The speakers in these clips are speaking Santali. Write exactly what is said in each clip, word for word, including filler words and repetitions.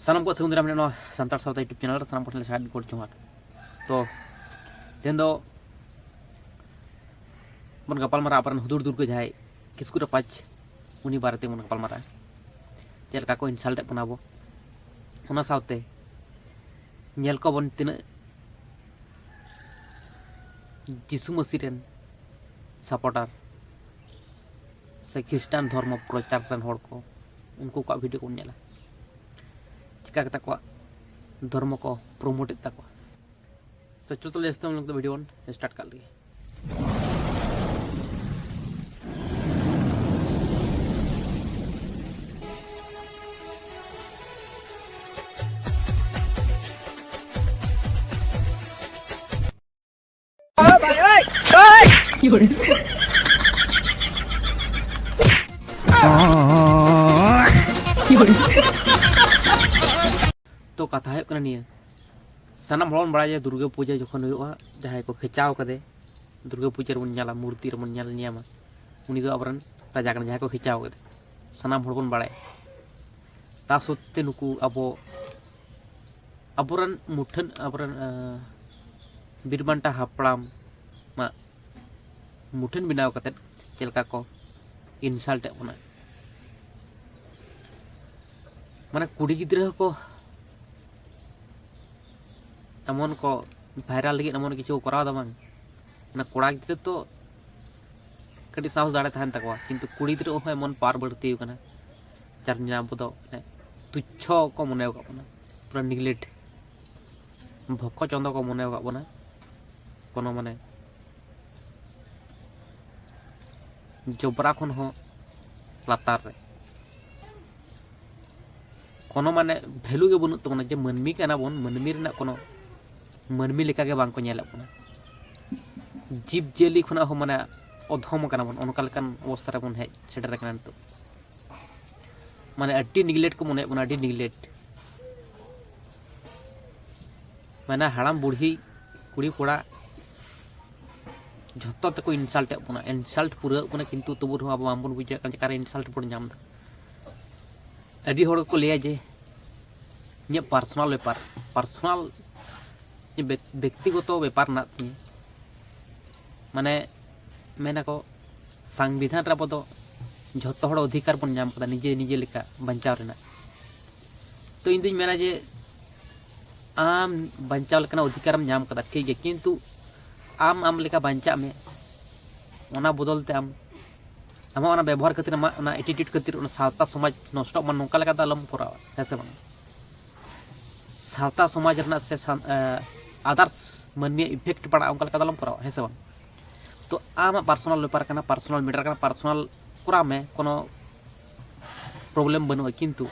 ᱥᱟᱱᱟᱢ ᱠᱚ ᱥᱟᱹᱜᱩᱱ ᱫᱟᱨᱟᱢ ᱱᱚᱣᱟ ᱥᱟᱱᱛᱟᱲ ᱥᱟᱶᱛᱟ YouTube ᱪᱮᱱᱮᱞ ᱨᱮ ᱥᱟᱱᱟᱢ ᱠᱚᱴᱷᱮᱱ ᱥᱟᱭ ᱜᱚᱰ ᱡᱚᱦᱟᱨ᱾ ᱛᱚ ᱛᱮᱦᱮᱧ ᱫᱚ ᱵᱚᱱ ᱜᱟᱯᱟᱞ ᱢᱟᱨᱟᱣ ᱟᱵᱚᱨᱮᱱ ᱦᱩᱫᱩᱲ ᱫᱩᱨᱜᱟᱹ ᱡᱟᱦᱟᱸᱭ ᱠᱤᱥᱠᱩ ᱨᱟᱯᱟᱡᱽ, ᱩᱱᱤ ᱵᱟᱨᱮ ᱛᱮ ᱵᱚᱱ ᱜᱟᱯᱟᱞ ᱢᱟᱨᱟᱜᱼᱟ᱾ ᱪᱮᱫ ᱞᱮᱠᱟ ᱠᱚ ᱤᱱᱥᱟᱞᱴ ᱮᱫ ᱵᱚᱱᱟ ᱟᱵᱚ, ᱚᱱᱟ ᱥᱟᱶᱛᱮ ᱧᱮᱞ ᱠᱚᱵᱚᱱ ᱛᱤᱱᱟᱹᱜ ᱡᱤᱥᱩ ᱢᱟᱹᱥᱤ ᱨᱮᱱ ᱥᱟᱯᱳᱨᱴᱟᱨ ᱥᱮ ᱠᱷᱨᱤᱥᱴᱟᱱ ᱫᱷᱚᱨᱢᱚ ᱯᱨᱚᱪᱟᱨ ᱨᱮᱱ ᱦᱚᱲ ᱠᱚ, ᱩᱱᱠᱩ ᱠᱚᱣᱟᱜ ᱵᱷᱤᱰᱤᱭᱳ ᱠᱚᱵᱚᱱ ᱧᱮᱞᱟ, ᱪᱤᱠᱟ ᱠᱟᱛᱮ ᱟᱠᱚᱣᱟᱜ ᱫᱷᱚᱨᱢᱚ ᱠᱚ ᱯᱨᱳᱢᱳᱴ ᱮᱫ ᱛᱟᱠᱚᱣᱟ᱾ ᱛᱚ ᱪᱚᱞᱚ ᱛᱟᱦᱞᱮ ᱡᱟᱹᱥᱛᱤ ᱵᱟᱝ ᱞᱟᱝ ᱵᱷᱤᱰᱤᱭᱳ ᱵᱚᱱ ᱥᱴᱟᱨᱴ ᱠᱟᱜ ᱞᱮᱜᱮ᱾ ᱛᱚ ᱠᱟᱛᱷᱟ ᱦᱩᱭᱩᱜ ᱠᱟᱱᱟ ᱱᱤᱭᱟᱹ, ᱥᱟᱱᱟᱢ ᱦᱚᱲ ᱵᱚᱱ ᱵᱟᱲᱟᱭᱟ ᱡᱮ ᱫᱩᱨᱜᱟᱹ ᱯᱩᱡᱟᱹ ᱡᱚᱠᱷᱚᱱ ᱦᱩᱭᱩᱜᱼᱟ, ᱡᱟᱦᱟᱸᱭ ᱠᱚ ᱠᱷᱮᱪᱟᱣ ᱠᱟᱫᱮ, ᱫᱩᱨᱜᱟᱹ ᱯᱩᱡᱟᱹ ᱨᱮᱵᱚᱱ ᱧᱮᱞᱟ, ᱢᱩᱨᱛᱤ ᱨᱮᱵᱚᱱ ᱧᱮᱞ ᱧᱟᱢᱟ, ᱩᱱᱤ ᱫᱚ ᱟᱵᱚᱨᱮᱱ ᱨᱟᱡᱟ ᱠᱟᱱᱟ, ᱡᱟᱦᱟᱸᱭ ᱠᱚ ᱠᱷᱮᱪᱟᱣ ᱠᱟᱫᱮ, ᱥᱟᱱᱟᱢ ᱦᱚᱲ ᱵᱚᱱ ᱵᱟᱲᱟᱭᱟ᱾ ᱛᱟ ᱥᱚᱛᱛᱮ ᱱᱩᱠᱩ ᱟᱵᱚ, ᱟᱵᱚᱨᱮᱱ ᱢᱩᱴᱷᱟᱹᱱ, ᱟᱵᱚᱨᱮᱱ, ᱟᱸ, ᱵᱤᱨ ᱵᱟᱱᱴᱟ ᱦᱟᱯᱲᱟᱢ ᱢᱟ ᱢᱩᱴᱷᱟᱹᱱ ᱵᱮᱱᱟᱣ ᱠᱟᱛᱮᱫ ᱪᱮᱫ ᱞᱮᱠᱟ ᱠᱚ ᱤᱱᱥᱟᱞᱴ ᱮᱫ ᱵᱚᱱᱟ᱾ ᱢᱟᱱᱮ ᱠᱩᱲᱤ ᱜᱤᱫᱽᱨᱟᱹ ᱦᱚᱸᱠᱚ ᱮᱢᱚᱱ ᱠᱚ ᱵᱷᱟᱭᱨᱟᱞ ᱞᱟᱹᱜᱤᱫ ᱮᱢᱚᱱ ᱠᱤᱪᱷᱩ ᱠᱚ ᱠᱚᱨᱟᱣ ᱮᱫᱟ ᱵᱟᱝ, ᱢᱟᱱᱮ ᱠᱚᱲᱟ ᱜᱤᱫᱽᱨᱟᱹ ᱛᱚ ᱠᱟᱹᱴᱤᱡ ᱥᱟᱦᱚᱥ ᱫᱟᱲᱮ ᱛᱟᱦᱮᱱ ᱛᱟᱠᱚᱣᱟ, ᱠᱤᱱᱛᱩ ᱠᱩᱲᱤ ᱜᱤᱫᱽᱨᱟᱹ ᱦᱚᱸ ᱮᱢᱚᱱ ᱯᱟᱣᱟᱨ ᱵᱟᱹᱲᱛᱤ ᱟᱠᱟᱱᱟ, ᱡᱟᱨ ᱡᱚᱱᱱᱚ ᱟᱵᱚ ᱫᱚ ᱢᱟᱱᱮ ᱛᱩᱪᱪᱷᱚ ᱠᱚ ᱢᱚᱱᱮ ᱟᱠᱟᱫ ᱵᱚᱱᱟ, ᱯᱩᱨᱟᱹ ᱱᱤᱜᱽᱞᱮᱠᱴ, ᱵᱷᱚᱠᱚ ᱪᱚᱸᱫᱚ ᱠᱚ ᱢᱚᱱᱮ ᱟᱠᱟᱫ ᱵᱚᱱᱟ᱾ ᱠᱳᱱᱳ ᱢᱟᱱᱮ ᱡᱚᱵᱽᱨᱟ ᱠᱷᱚᱱ ᱦᱚᱸ ᱞᱟᱛᱟᱨ ᱨᱮ᱾ ᱠᱳᱱᱳ ᱢᱟᱱᱮ ᱵᱷᱮᱞᱩ ᱜᱮ ᱵᱟᱹᱱᱩᱜ ᱛᱟᱵᱚᱱᱟ, ᱡᱮ ᱢᱟᱹᱱᱢᱤ ᱠᱟᱱᱟ ᱵᱚᱱ, ᱢᱟᱹᱱᱢᱤ ᱨᱮᱱᱟᱜ ᱠᱳᱱᱳ, ᱢᱟᱹᱱᱢᱤ ᱞᱮᱠᱟ ᱜᱮ ᱵᱟᱝ ᱠᱚ ᱧᱮᱞᱮᱫ ᱵᱚᱱᱟ᱾ ᱡᱤᱵᱽ ᱡᱤᱭᱟᱹᱞᱤ ᱠᱷᱚᱱᱟᱜ ᱦᱚᱸ ᱢᱟᱱᱮ ᱚᱫᱷᱚᱢ ᱠᱟᱱᱟ ᱵᱚᱱ, ᱚᱱᱠᱟ ᱞᱮᱠᱟᱱ ᱚᱵᱚᱥᱛᱷᱟ ᱨᱮᱵᱚᱱ ᱦᱮᱡ ᱥᱮᱴᱮᱨ ᱟᱠᱟᱱᱟ ᱱᱤᱛᱚᱜ᱾ ᱢᱟᱱᱮ ᱟᱹᱰᱤ ᱱᱤᱜᱽᱞᱮᱠᱴ ᱠᱚ ᱢᱚᱱᱮᱭᱮᱫ ᱵᱚᱱᱟ, ᱟᱹᱰᱤ ᱱᱤᱜᱽᱞᱮᱠᱴ᱾ ᱢᱟᱱᱮ ᱦᱟᱲᱟᱢ ᱵᱩᱲᱦᱤ, ᱠᱩᱲᱤ ᱠᱚᱲᱟ, ᱡᱷᱚᱛᱚ ᱛᱮᱠᱚ ᱤᱱᱥᱟᱞᱴ ᱮᱫ ᱵᱚᱱᱟ, ᱤᱱᱥᱟᱞᱴ ᱯᱩᱨᱟᱹᱣ ᱠᱟᱱᱟ, ᱠᱤᱱᱛᱩ ᱛᱚᱵᱩ ᱨᱮᱦᱚᱸ ᱟᱵᱚ ᱵᱟᱝᱵᱚᱱ ᱵᱩᱡᱷᱟᱹᱣ ᱠᱟᱱᱟ ᱪᱮᱠᱟᱨᱮ ᱤᱱᱥᱟᱞᱴ ᱵᱚᱱ ᱧᱟᱢ ᱮᱫᱟ᱾ ᱟᱹᱰᱤ ᱦᱚᱲ ᱜᱮᱠᱚ ᱞᱟᱹᱭᱟ ᱡᱮ ᱤᱧᱟᱹᱜ ᱯᱟᱨᱥᱚᱱᱟᱞ ᱵᱮᱯᱟᱨ, ᱯᱟᱨᱥᱚᱱᱟᱞ ᱵᱮᱠᱛᱤᱜᱚᱛᱚ ᱵᱮᱯᱟᱨ ᱢᱮᱱᱟᱜ ᱛᱤᱧᱟᱹ᱾ ᱢᱟᱱᱮ ᱢᱮᱱᱟᱠᱚ ᱥᱚᱝᱵᱤᱫᱷᱟᱱ ᱨᱮ ᱟᱵᱚ ᱫᱚ ᱡᱷᱚᱛᱚ ᱦᱚᱲ ᱚᱫᱷᱤᱠᱟᱨ ᱵᱚᱱ ᱧᱟᱢ ᱠᱟᱫᱟ ᱱᱤᱡᱮ ᱱᱤᱡᱮ ᱞᱮᱠᱟ ᱵᱟᱧᱪᱟᱣ ᱨᱮᱱᱟᱜ᱾ ᱛᱚ ᱤᱧ ᱫᱩᱧ ᱢᱮᱱᱟ ᱡᱮ ᱟᱢ ᱵᱟᱧᱪᱟᱣ ᱞᱮᱠᱟᱱᱟᱜ ᱚᱫᱷᱤᱠᱟᱨᱮᱢ ᱧᱟᱢ ᱠᱟᱫᱟ, ᱴᱷᱤᱠ ᱜᱮᱭᱟ, ᱠᱤᱱᱛᱩ ᱟᱢ ᱟᱢ ᱞᱮᱠᱟ ᱵᱟᱧᱪᱟᱜ ᱢᱮ, ᱚᱱᱟ ᱵᱚᱫᱚᱞ ᱛᱮ ᱟᱢ ᱟᱢᱟᱜ ᱚᱱᱟ ᱵᱮᱵᱚᱦᱟᱨ ᱠᱷᱟᱹᱛᱤᱨ, ᱟᱢᱟᱜ ᱚᱱᱟ ᱮᱴᱤᱴᱤᱭᱩᱰ ᱠᱷᱟᱹᱛᱤᱨ ᱚᱱᱟ ᱥᱟᱶᱛᱟ ᱥᱚᱢᱟᱡᱽ ᱱᱚᱥᱴᱚᱜ ᱢᱟ, ᱱᱚᱝᱠᱟ ᱞᱮᱠᱟ ᱫᱚ ᱟᱞᱚᱢ ᱠᱚᱨᱟᱣᱟ, ᱦᱮᱸ ᱥᱮ ᱵᱟᱝ? ᱥᱟᱶᱛᱟ ᱥᱚᱢᱟᱡᱽ ᱨᱮᱱᱟᱜ ᱥᱮ ᱟᱫᱟᱨᱥ ᱢᱟᱹᱱᱢᱤᱭᱟᱜ ᱤᱯᱷᱮᱠᱴ ᱯᱟᱲᱟᱜᱼᱟ, ᱚᱱᱠᱟ ᱞᱮᱠᱟ ᱫᱚ ᱟᱞᱚᱢ ᱠᱚᱨᱟᱣᱟ, ᱦᱮᱸ ᱥᱮ ᱵᱟᱝ? ᱛᱚ ᱟᱢᱟᱜ ᱯᱟᱨᱥᱚᱱᱟᱞ ᱵᱮᱯᱟᱨ ᱠᱟᱱᱟ, ᱯᱟᱨᱥᱚᱱᱟᱞ ᱢᱮᱴᱟᱨ ᱠᱟᱱᱟ, ᱯᱟᱨᱥᱚᱱᱟᱞ ᱠᱚᱨᱟᱣ ᱢᱮ, ᱠᱳᱱᱳ ᱯᱨᱚᱵᱞᱮᱢ ᱵᱟᱹᱱᱩᱜᱼᱟ᱾ ᱠᱤᱱᱛᱩ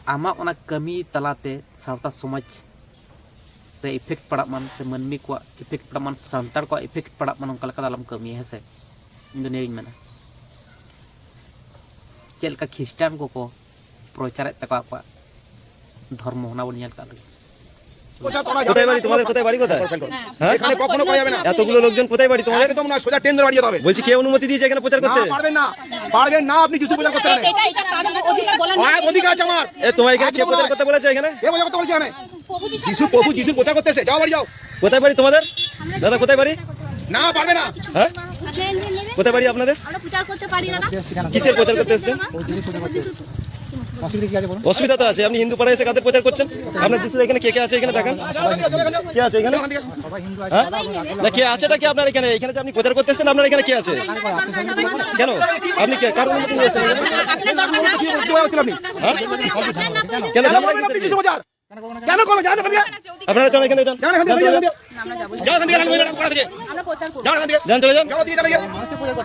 ᱟᱢᱟᱜ ᱚᱱᱟ ᱠᱟᱹᱢᱤ ᱛᱟᱞᱟᱛᱮ ᱥᱟᱶᱛᱟ ᱥᱚᱢᱟᱡᱽ ᱨᱮ ᱤᱯᱷᱮᱠᱴ ᱯᱟᱲᱟᱜ ᱢᱟ ᱥᱮ ᱢᱟᱹᱱᱢᱤ ᱠᱚᱣᱟᱜ ᱤᱯᱷᱮᱠᱴ ᱯᱟᱲᱟᱜ ᱢᱟ, ᱥᱟᱱᱛᱟᱲ ᱠᱚᱣᱟᱜ ᱤᱯᱷᱮᱠᱴ ᱯᱟᱲᱟᱜ ᱢᱟ, ᱱᱚᱝᱠᱟ ᱞᱮᱠᱟ ᱫᱚ ᱟᱞᱚᱢ ᱠᱟᱹᱢᱤᱭᱟ, ᱦᱮᱸ ᱥᱮ? ᱤᱧ ᱫᱚ ᱱᱤᱭᱟᱹᱜᱤᱧ ᱢᱮᱱᱟ᱾ ᱪᱮᱫ ᱞᱮᱠᱟ ᱠᱷᱨᱤᱥᱴᱟᱱ ᱠᱚᱠᱚ ᱯᱨᱚᱪᱟᱨᱮᱫ ᱛᱟᱠᱚᱣᱟ ᱟᱠᱚᱣᱟᱜ ᱫᱷᱚᱨᱢᱚ, ᱚᱱᱟ ᱵᱚᱱ ᱧᱮᱞ ᱠᱟᱜ ᱞᱮᱜᱮ। কোথায় বাড়ি তোমাদের? কোথায় বাড়ি কোথায়? হ্যাঁ? এখানে কখনো করা যাবে না। এতগুলো লোকজন কোথায় বাড়ি তোমাদের? একদম না, সোজা ট্রেন ধরে বাড়ি যেতে হবে। বলছি, কে অনুমতি দিয়েছে এখানে প্রচার করতে? না, পারবেন না, পারবেন না, আপনি যিশু প্রচার করতে পারেন। এটা এটা তার অধিকার বলা নেই। অনেক অধিকার আছে আমার। এ, তোমায় এখানে কে একদম প্রচার নয়। করতে বলেছে এখানে? কে প্রচার করতে বলেছে এখানে? প্রভু যিশু যিশু প্রচার প্রভু করতে যিশু প্রচার করতে এসে, যাও বাড়ি যাও। কোথায় বাড়ি তোমাদের? দাদা, কোথায় বাড়ি? না, পারবে না। হ্যাঁ? কোথায় বাড়ি আপনাদের? আমরা প্রচার করতে পারি, দাদা। কিসের প্রচার করতে এসেছেন? যিশু প্রচার করতে এসেছেন। অসুবিধা কি আছে বলুন? অসুবিধা তো আছে, আপনি হিন্দু পাড়ায় এসে কাদের প্রচার করছেন? আপনার যিশুর এখানে কে কে আছে এখানে দেখান। কে আছে এখানে? হ্যাঁ? না, কে আছে এটা কি আপনার এখানে? এখানে যে আপনি প্রচার করতে এসেছেন, আপনার এখানে কে আছে? কেন? আপনি কে, কার অনুমতি নিয়ে এসেছেন এখানে? হ্যাঁ? কেন ঝামেলা কিসের? কেন করবে? যান ওখান থেকে। আপনারা যান এখানে যান। যান এখান থেকে, যান এখান থেকে। যান এখান থেকে, যান এখান থেকে। যান এখান থেকে। যান, চলে যান। যান ওদিকে, যান ওদিকে।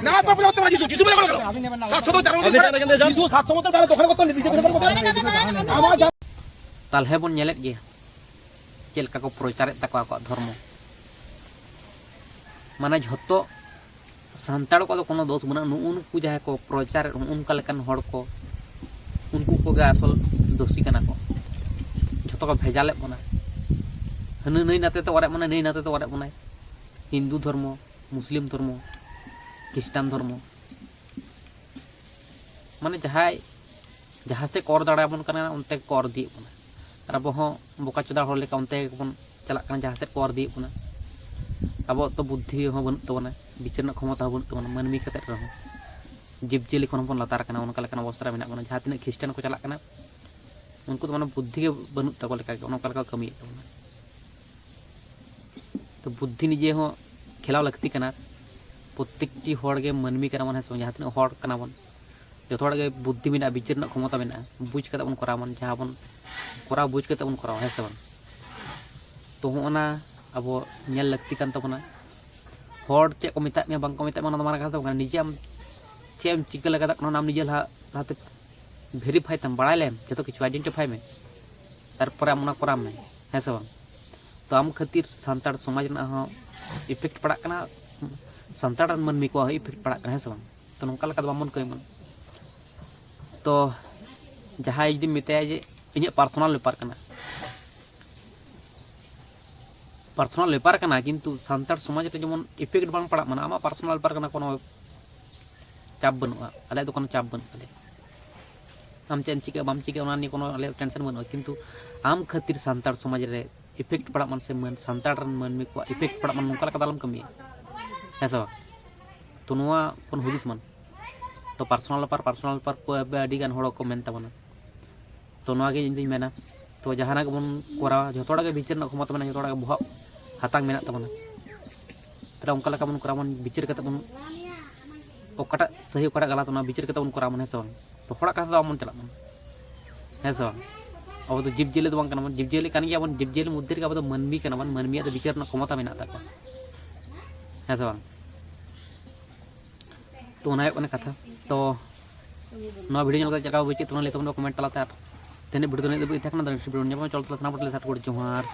না, তো প্রচার করতে পারে যিশু, যিশু প্রচার করো। সাতশো তো তেরো আপনি যান এখানে যান। যিশু সাতশো বছর কালে দখল করতে হবে, নিজে দখল করতে হবে। আমার যা- ᱛᱟᱞᱦᱮ ᱵᱚᱱ ᱧᱮᱞᱮᱫ ᱜᱮᱭᱟ ᱪᱮᱫ ᱞᱮᱠᱟ ᱠᱚ ᱯᱨᱚᱪᱟᱨᱮᱫ ᱛᱟᱠᱚᱣᱟ ᱟᱠᱚᱣᱟᱜ ᱫᱷᱚᱨᱢᱚ᱾ ᱢᱟᱱᱮ ᱡᱷᱚᱛᱚ ᱥᱟᱱᱛᱟᱲ ᱠᱚᱣᱟᱜ ᱫᱚ ᱠᱳᱱᱳ ᱫᱳᱥ ᱵᱟᱹᱱᱩᱜᱼᱟ, ᱱᱩᱜᱼᱩ ᱱᱩᱠᱩ ᱡᱟᱦᱟᱸᱭ ᱠᱚ ᱯᱨᱚᱪᱟᱨᱮᱫ, ᱱᱩᱜᱼᱩ ᱱᱚᱝᱠᱟ ᱞᱮᱠᱟᱱ ᱦᱚᱲ ᱠᱚ, ᱩᱱᱠᱩ ᱠᱚᱜᱮ ᱟᱥᱚᱞ ᱫᱳᱥᱤ ᱠᱟᱱᱟ ᱠᱚ᱾ ᱡᱷᱚᱛᱚ ᱠᱚ ᱵᱷᱮᱡᱟᱞᱮᱫ ᱵᱚᱱᱟ, ᱦᱟᱹᱱᱤ ᱱᱟᱹᱭ ᱱᱟᱛᱮ ᱛᱮ ᱚᱨᱮᱫ ᱵᱚᱱᱟᱭ, ᱱᱟᱹᱭ ᱱᱟᱛᱮ ᱛᱮ ᱚᱨᱮᱫ ᱵᱚᱱᱟᱭ, ᱦᱤᱱᱫᱩ ᱫᱷᱚᱨᱢᱚ, ᱢᱩᱥᱞᱤᱢ ᱫᱷᱚᱨᱢᱚ, ᱠᱷᱨᱤᱥᱴᱟᱱ ᱫᱷᱚᱨᱢᱚ, ᱢᱟᱱᱮ ᱡᱟᱦᱟᱸᱭ ᱡᱟᱦᱟᱸ ᱥᱮᱫ ᱠᱚ ᱚᱨ ᱫᱟᱲᱮᱭᱟᱵᱚᱱ ᱠᱟᱱᱟ, ᱚᱱᱛᱮ ᱜᱮᱠᱚ ᱚᱨ ᱤᱫᱤᱭᱮᱫ ᱵᱚᱱᱟ᱾ ᱟᱨ ᱟᱵᱚ ᱦᱚᱸ ᱵᱚᱠᱟ ᱪᱚᱫᱟ ᱦᱚᱲ ᱞᱮᱠᱟ ᱚᱱᱛᱮ ᱜᱮᱵᱚᱱ ᱪᱟᱞᱟᱜ ᱠᱟᱱᱟ, ᱡᱟᱦᱟᱸ ᱥᱮᱫ ᱠᱚ ᱚᱨ ᱤᱫᱤᱭᱮᱫ ᱵᱚᱱᱟ᱾ ᱟᱵᱚᱣᱟᱜ ᱛᱚ ᱵᱩᱫᱽᱫᱷᱤ ᱦᱚᱸ ᱵᱟᱹᱱᱩᱜ ᱛᱟᱵᱚᱱᱟ, ᱵᱤᱪᱟᱹᱨ ᱨᱮᱱᱟᱜ ᱠᱷᱚᱢᱚᱛᱟ ᱦᱚᱸ ᱵᱟᱹᱱᱩᱜ ᱛᱟᱵᱚᱱᱟ, ᱢᱟᱹᱱᱢᱤ ᱠᱟᱛᱮᱫ ᱨᱮᱦᱚᱸ ᱡᱤᱵᱽᱼᱡᱤᱭᱟᱹᱞᱤ ᱠᱷᱚᱱ ᱦᱚᱸᱵᱚᱱ ᱞᱟᱛᱟᱨ ᱟᱠᱟᱱᱟ, ᱚᱱᱠᱟ ᱞᱮᱠᱟᱱ ᱚᱵᱚᱥᱛᱟ ᱨᱮ ᱢᱮᱱᱟᱜ ᱵᱚᱱᱟ᱾ ᱡᱟᱦᱟᱸ ᱛᱤᱱᱟᱹᱜ ᱠᱷᱨᱤᱥᱴᱟᱱ ᱠᱚ ᱪᱟᱞᱟᱜ ᱠᱟᱱᱟ, ᱩᱱᱠᱩ ᱫᱚ ᱢᱟᱱᱮ ᱵᱩᱫᱽᱫᱷᱤ ᱜᱮ ᱵᱟᱹᱱᱩᱜ ᱛᱟᱠᱚ ᱞᱮᱠᱟ ᱜᱮ, ᱚᱱᱠᱟ ᱞᱮᱠᱟ ᱠᱚ ᱠᱟᱹᱢᱤᱭᱮᱫ ᱛᱟᱵᱚᱱᱟ᱾ ᱛᱚ ᱵᱩᱫᱽᱫᱷᱤ ᱱᱤᱡᱮ ᱦᱚᱸ ᱠᱷᱮᱞᱟᱣ ᱞᱟᱹᱠᱛᱤ ᱠᱟᱱᱟ᱾ ᱯᱨᱚᱛᱮᱠᱴᱤ ᱦᱚᱲ ᱜᱮ ᱢᱟᱹᱱᱢᱤ ᱠᱟᱱᱟ ᱵᱚᱱ, ᱦᱮᱸ ᱥᱮ ᱵᱟᱝ? ᱡᱟᱦᱟᱸ ᱛᱤᱱᱟᱹᱜ ᱦᱚᱲ ᱠᱟᱱᱟ ᱵᱚᱱ, ᱡᱚᱛᱚ ᱦᱚᱲᱟᱜ ᱜᱮ ᱵᱩᱫᱽᱫᱷᱤ ᱢᱮᱱᱟᱜᱼᱟ, ᱵᱤᱪᱟᱹᱨ ᱨᱮᱱᱟᱜ ᱠᱷᱚᱢᱚᱛᱟ ᱢᱮᱱᱟᱜᱼᱟ᱾ ᱵᱩᱡᱽ ᱠᱟᱛᱮ ᱵᱚᱱ ᱠᱚᱨᱟᱣ ᱢᱟ, ᱡᱟᱦᱟᱸ ᱵᱚᱱ ᱠᱚᱨᱟᱣ ᱵᱩᱡᱽ ᱠᱟᱛᱮ ᱵᱚᱱ ᱠᱚᱨᱟᱣᱟ, ᱦᱮᱸ ᱥᱮ ᱵᱟᱝ? ᱛᱚ ᱦᱚᱸᱜᱼᱚ ᱱᱟ ᱟᱵᱚ ᱧᱮᱞ ᱞᱟᱹᱠᱛᱤ ᱠᱟᱱ ᱛᱟᱵᱚᱱᱟ᱾ ᱦᱚᱲ ᱪᱮᱫ ᱠᱚ ᱢᱮᱛᱟᱜ ᱢᱮᱭᱟ, ᱵᱟᱝ ᱠᱚ ᱢᱮᱛᱟᱜ ᱢᱮᱭᱟ, ᱚᱱᱟ ᱫᱚ ᱢᱟᱨᱟᱝ ᱠᱟᱛᱷᱟ ᱫᱚ ᱵᱟᱝ ᱠᱟᱱᱟ᱾ ᱱᱤᱡᱮ ᱟᱢ ᱪᱮᱫ ᱮᱢ ᱪᱤᱠᱟᱹ ᱞᱟᱜᱟᱫ ᱠᱟᱱᱟ, ᱚᱱᱟ ᱟᱢ ᱱᱤᱡᱮ ᱞᱟᱦᱟ, ᱞᱟᱦᱟᱛᱮ ᱵᱷᱮᱨᱤᱯᱷᱟᱭ ᱛᱟᱢ, ᱵᱟᱲᱟᱭ ᱞᱮᱢ, ᱡᱚᱛᱚ ᱠᱤᱪᱷᱩ ᱟᱭᱰᱮᱱᱴᱤᱯᱷᱟᱭ ᱢᱮ, ᱛᱟᱨᱯᱚᱨᱮ ᱟᱢ ᱚᱱᱟ ᱠᱚᱨᱟᱣ ᱢᱮ, ᱦᱮᱸ ᱥᱮ ᱵᱟᱝ? ᱛᱚ ᱟᱢ ᱠᱷᱟᱹᱛᱤᱨ ᱥᱟᱱᱛᱟᱲ ᱥᱚᱢᱟᱡᱽ ᱨᱮᱱᱟᱜ ᱦᱚᱸ ᱤᱯᱷᱮᱠᱴ ᱯᱟᱲᱟᱜ ᱠᱟᱱᱟ, ᱥᱟᱱᱛᱟᱲ ᱨᱮᱱ ᱢᱟᱹᱱᱢᱤ ᱠᱚᱣᱟᱜ ᱦᱚᱸ ᱤᱯᱷᱮᱠᱴ ᱯᱟᱲᱟᱜ ᱠᱟᱱᱟ, ᱦᱮᱸ ᱥᱮ ᱵᱟᱝ? ᱛᱚ ᱱᱚᱝᱠᱟ ᱞᱮᱠᱟ ᱫᱚ ᱵᱟᱝᱵᱚᱱ ᱠᱟᱹᱢᱤ ᱢᱟ᱾ ᱛᱚ ᱡᱟᱦᱟᱸᱭ ᱡᱩᱫᱤᱢ ᱢᱮᱛᱟᱭᱟ ᱡᱮ ᱤᱧᱟᱹᱜ ᱯᱟᱨᱥᱚᱱᱟᱞ ᱵᱮᱯᱟᱨ ᱠᱟᱱᱟ, ᱯᱟᱨᱥᱚᱱᱟᱞ ᱵᱮᱯᱟᱨ ᱠᱟᱱᱟ, ᱠᱤᱱᱛᱩ ᱥᱟᱱᱛᱟᱲ ᱥᱚᱢᱟᱡᱽ ᱨᱮ ᱡᱮᱢᱚᱱ ᱤᱯᱷᱮᱠᱴ ᱵᱟᱝ ᱯᱟᱲᱟᱜ ᱢᱟ, ᱟᱢᱟᱜ ᱯᱟᱨᱥᱚᱱᱟᱞ ᱵᱮᱯᱟᱨ ᱠᱟᱱᱟ, ᱠᱳᱱᱳ ᱪᱟᱯ ᱵᱟᱹᱱᱩᱜᱼᱟ, ᱟᱞᱮᱭᱟᱜ ᱫᱚ ᱠᱳᱱᱳ ᱪᱟᱯ ᱵᱟᱹᱱᱩᱜ ᱛᱟᱞᱮᱭᱟ᱾ ᱟᱢ ᱪᱮᱫ ᱮᱢ ᱪᱤᱠᱟᱹᱜᱼᱟ ᱵᱟᱢ ᱪᱤᱠᱟᱹᱜᱼᱟ ᱚᱱᱟ ᱱᱤᱭᱮ ᱠᱳᱱᱳ ᱟᱞᱮᱭᱟᱜ ᱴᱮᱱᱥᱮᱱ ᱵᱟᱹᱱᱩᱜᱼᱟ, ᱠᱤᱱᱛᱩ ᱟᱢ ᱠᱷᱟᱹᱛᱤᱨ ᱥᱟᱱᱛᱟᱲ ᱥᱚᱢᱟᱡᱽ ᱨᱮ ᱤᱯᱷᱮᱠᱴ ᱯᱟᱲᱟᱜ ᱢᱟ ᱥᱮ ᱢᱟᱹᱱ-, ᱥᱟᱱᱛᱟᱲ ᱨᱮᱱ ᱢᱟᱹᱱᱢᱤ ᱠᱚᱣᱟᱜ ᱤᱯᱷᱮᱠᱴ ᱯᱟᱲᱟᱜ ᱢᱟ, ᱱᱚᱝᱠᱟ ᱞᱮᱠᱟ ᱫᱚ ᱟᱞᱚᱢ ᱠᱟᱹᱢᱤᱭᱟ, ᱦᱮᱸ ᱥᱮ ᱵᱟᱝ? ᱛᱚ ᱱᱚᱣᱟ ᱵᱚᱱ ᱦᱩᱫᱤᱥ ᱢᱟ᱾ ᱛᱚ ᱯᱟᱨᱥᱚᱱᱟᱞ ᱵᱮᱯᱟᱨ, ᱯᱟᱨᱥᱚᱱᱟᱞ ᱵᱮᱯᱟᱨ ᱠᱚ ᱟᱹᱰᱤ ᱜᱟᱱ ᱦᱚᱲ ᱠᱚ ᱢᱮᱱ ᱛᱟᱵᱚᱱᱟ᱾ ᱛᱚ ᱱᱚᱣᱟ ᱜᱮ ᱤᱧ ᱫᱩᱧ ᱢᱮᱱᱟ, ᱛᱚ ᱡᱟᱦᱟᱱᱟᱜ ᱜᱮᱵᱚᱱ ᱠᱚᱨᱟᱣᱟ, ᱡᱷᱚᱛᱚ ᱦᱚᱲᱟᱜ ᱜᱮ ᱵᱤᱪᱟᱹᱨ ᱨᱮᱱᱟᱜ ᱠᱷᱚᱢᱚᱛᱟ ᱢᱮᱱᱟᱜᱼᱟ, ᱡᱷᱚᱛᱚ ᱦᱚᱲᱟᱜ ᱜᱮ ᱵᱚᱦᱚᱜ ᱦᱟᱛᱟᱝ ᱢᱮᱱᱟᱜ ᱛᱟᱵᱚᱱᱟ᱾ ᱛᱟᱦᱞᱮ ᱚᱱᱠᱟ ᱞᱮᱠᱟ ᱵᱚᱱ ᱠᱚᱨᱟᱣᱟ, ᱵᱚᱱ ᱵᱤᱪᱟᱹᱨ ᱠᱟᱛᱮ ᱵᱚᱱ, ᱚᱠᱟᱴᱟᱜ ᱥᱟᱹᱦᱤ ᱚᱠᱟᱴᱟᱜ ᱜᱟᱞᱟᱛ, ᱚᱱᱟ ᱵᱤᱪᱟᱹᱨ ᱠᱟᱛᱮ ᱵᱚᱱ ᱠᱚᱨᱟᱣᱟ, ᱢᱟᱱᱮ, ᱦᱮᱸ ᱥᱮ ᱵᱟᱝ? ᱛᱚ ᱦᱚᱲᱟᱜ ᱠᱟᱛᱷᱟ ᱫᱚ ᱵᱟᱵᱚᱱ ᱪᱟᱞᱟᱜ ᱢᱟ, ᱦᱮᱸ ᱥᱮ ᱵᱟᱝ? ᱟᱵᱚ ᱫᱚ ᱡᱤᱵᱽᱼᱡᱤᱭᱟᱹᱞᱤ ᱫᱚ ᱵᱟᱝ ᱠᱟᱱᱟ ᱵᱚᱱ, ᱡᱤᱵᱽᱼᱡᱤᱭᱟᱹᱞᱤ ᱠᱟᱱ ᱜᱮᱭᱟ ᱵᱚᱱ, ᱡᱤᱵᱽᱼᱡᱤᱭᱟᱹᱞᱤ ᱢᱚᱫᱽᱫᱷᱮ ᱨᱮᱜᱮ ᱟᱵᱚ ᱫᱚ ᱢᱟᱹᱱᱢᱤ ᱠᱟᱱᱟ ᱵᱚᱱ, ᱢᱟᱹᱱᱢᱤᱭᱟᱜ ᱫᱚ ᱵᱤᱪᱟᱹᱨ ᱨᱮᱱᱟᱜ ᱠᱷᱚᱢᱚᱛᱟ ᱢᱮᱱᱟᱜ ᱛᱟᱠᱚᱣᱟ, ᱦᱮᱸ ᱥᱮ ᱵᱟᱝ? ᱛᱚ ᱚᱱᱟ ᱦᱩᱭᱩᱜ ᱠᱟᱱᱟ ᱠᱟᱛᱷᱟ᱾ ᱛᱚ ᱱᱚᱣᱟ ᱵᱷᱤᱰᱤᱭᱳ ᱧᱮᱞ ᱠᱟᱛᱮ ᱪᱮᱫ ᱞᱮᱠᱟ ᱵᱩᱡᱽ ᱠᱮᱫ ᱛᱟᱵᱚᱱᱟ ᱞᱟᱹᱭ ᱛᱟᱵᱚᱱ ᱯᱮ ᱠᱚᱢᱮᱱᱴ ᱛᱟᱞᱟᱛᱮ, ᱟᱨ ᱛᱮᱦᱮᱧ ᱵᱷᱤᱰᱤᱭᱳ ᱫᱚ ᱱᱤᱱᱟᱹᱜ ᱫᱷᱟᱹᱵᱤᱡ ᱜᱮ ᱛᱟᱦᱮᱸ ᱠᱟᱱᱟ᱾ ᱫᱚ ᱱᱮᱠᱥᱴ ᱵᱷᱤᱰᱤᱭᱳ ᱧᱟᱯᱟᱢᱟ, ᱪᱚᱞ ᱛᱟᱦᱞᱮ ᱥᱟᱱᱟᱢ ᱠᱚᱴᱷᱮᱱ ᱞᱮ ᱥᱟᱴ ᱠᱚᱴᱤ ᱡᱚᱦᱟᱨ᱾